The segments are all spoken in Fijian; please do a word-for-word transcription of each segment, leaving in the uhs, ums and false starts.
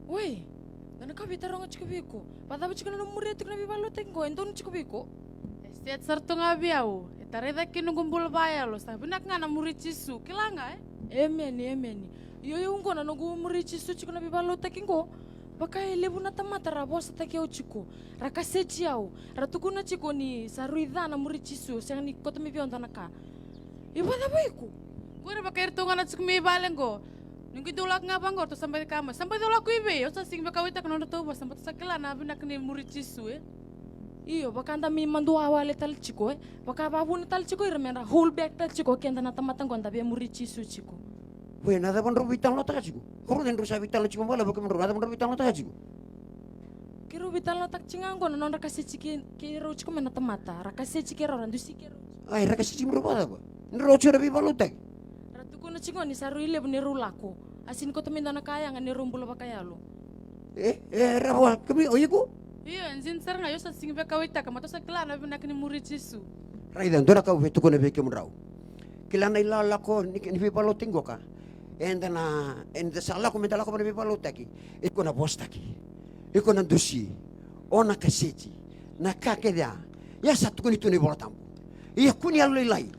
Oi, na ka au via taroga tiko vei iko. Vakacava tiko na nomu muria tiko na veivakalotutaki qo, e donu tiko vei iko? E set sara tu ga vei au. E tarai cake noqu bula vakayalo, sa vinaka ga na muri Jisu, kila ga, e? Emeni, emeni. Io, io, qo na noqu muri Jisu tiko na veivakalotutaki qo. Vaka e levu na tamata ra vosataki au tiko. Ra kaseti au. Ra tukuna tiko ni sa rui ca na muri Jisu, sega ni kauta mai vei au dua na ka. E vakacava iko? Qori vaka iratou ga na tiko mai vale qo. Ni qai dou lako ga vaqo, ratou sa baci kaya mai. Sa baci lako i vei? Au sa sega ni veikauwaitaka na nodratou vosa, baleta sa kila na vinaka ni muri Jisu, e? Io, vaka da mai madua wale tale tiko, e? Vaka vavuna tale tiko ira me ra hold back tale tiko keda na tamata qo da via muri Jisu tiko. Oi, na cava drau veitalanoataka tiko? Ko rau drau sa veitalanoa tiko mai vale, vaka me drau, na cava drau veitalanoataka tiko? Keirau veitalanoataka tiko ga qo na nodra kaseti kei, keirau tiko mai na tamata. Ra kaseti keirau, ra dusi keirau. Ai, ra kaseti keirau vakacava? Ni rau tiko na veivakalotutaki. Ra tukuna tiko ni sa rui levu ni rau lako. A sega ni kauta mai dua na ka yaga ni rau bula vakayalo. E, e, ra vaka, kemuni, o iko? Io, e dina sara ga, au sa sega ni veikauwaitaka, baleta au sa kila na vinaka ni muri Jisu. Raica, dua na ka au via tukuna vei kemudrau. Kila na ilakolako ni, ni veivakalotutaki qoka. Eda na, eda sa lako, meda lako vua na veivakalotutaki. Iko na vosataki. Iko na dusi. O na kaseti. Na ka kece ya. Ia sa tukuni tu na iVola Tabu. Ia kua ni yalolailai.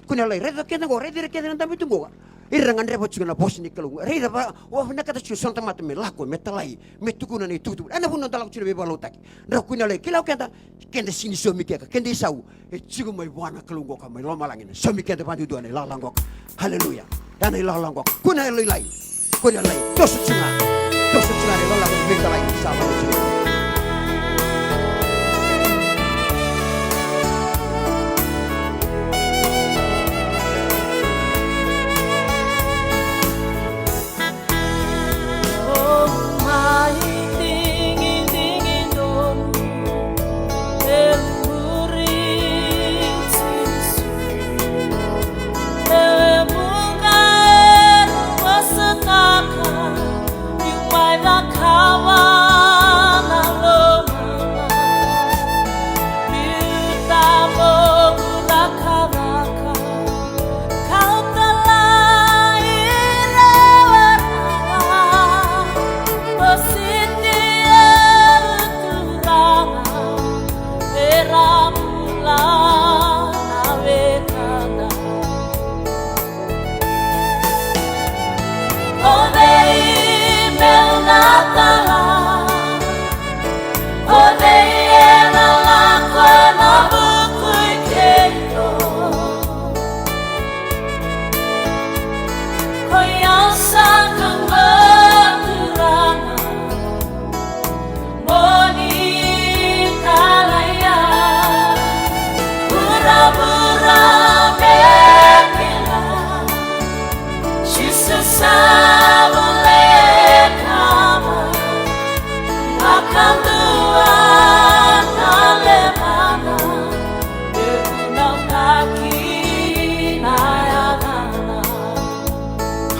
Kua ni yalolailai. Raica keda qo, raica ira kece na dabe tu qo. Ira gadreva tiko na vosa ni Kalou. Raica va, o vinakata tiko so na tamata me lako, me talai, me tukuna na itukutuku. Ena vuna da lako tiko na veivakalotutaki. Drau kua ni yalolailai. Kila o keda, keda sega ni saumi keka, keda isau. E tiko mai vua na Kalou qoka mai lomalagi na saumi keda vakaduadua na ilakolako qoka. Haleluya. Ya na ilakolako qoka. Kua ni yalolailai. Kua ni yalolailai. Toso tiko ga. Toso tiko ga na ilakolako ni veitalai sa lako tiko.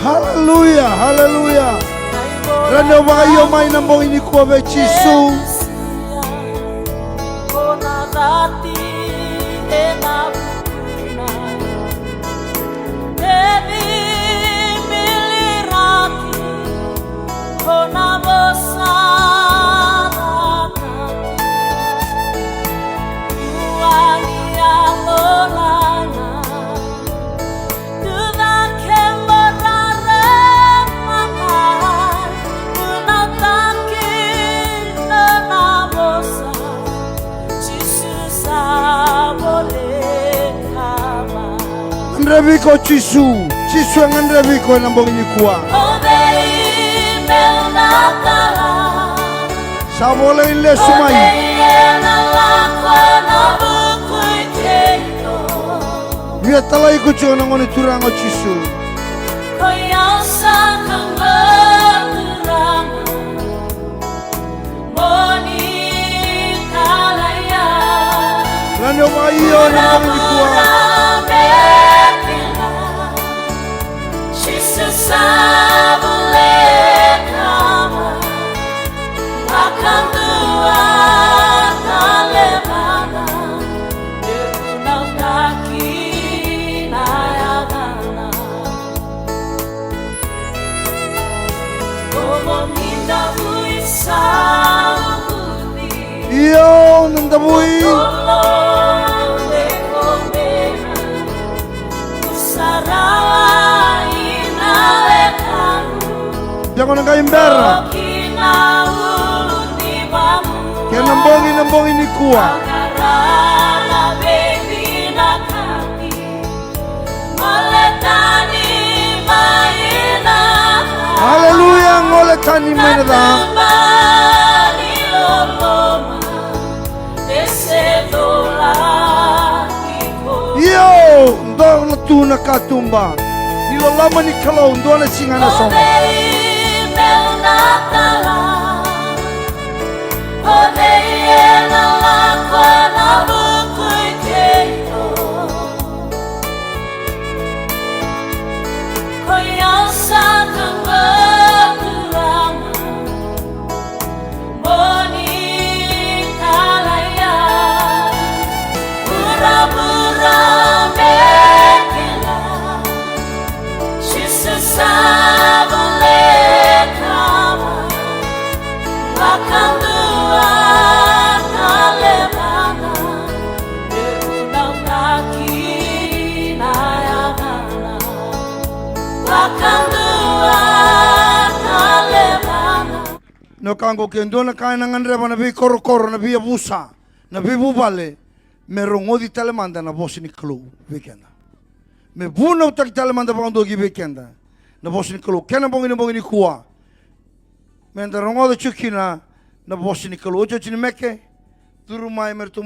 Haleluya, haleluya. Rawa ni o vakaio mai na bogi nikua vei Jisu. Gadrevi iko o Jisu. Jisu e gadrevi iko ena bogi nikua. Sa volai lesu mai. Via talai iko tiko na Gone Turaga o Jisu. Rawa ni o vakaio ena bogi nikua. Io, na davui. Ia ko na qai bera. Kena bogi, na bogi nikua. Aleluya, gole tani mai na ca. Io, dola tu na katuba. Ni loloma ni Kalou, dua na siga na sogo. Na wekaqu, ke dua na ka ena gadreva na veikorokoro, na veiyavusa, na veivuvale, me rogoci tale mada na vosa ni Kalou vei keda. Me vunautaki tale mada vakadua ki vei keda na vosa ni Kalou. Kena bogi, na bogi nikua, meda rogoca tiko kina na vosa ni Kalou. Otioti ni meke, curu mai me ratou mai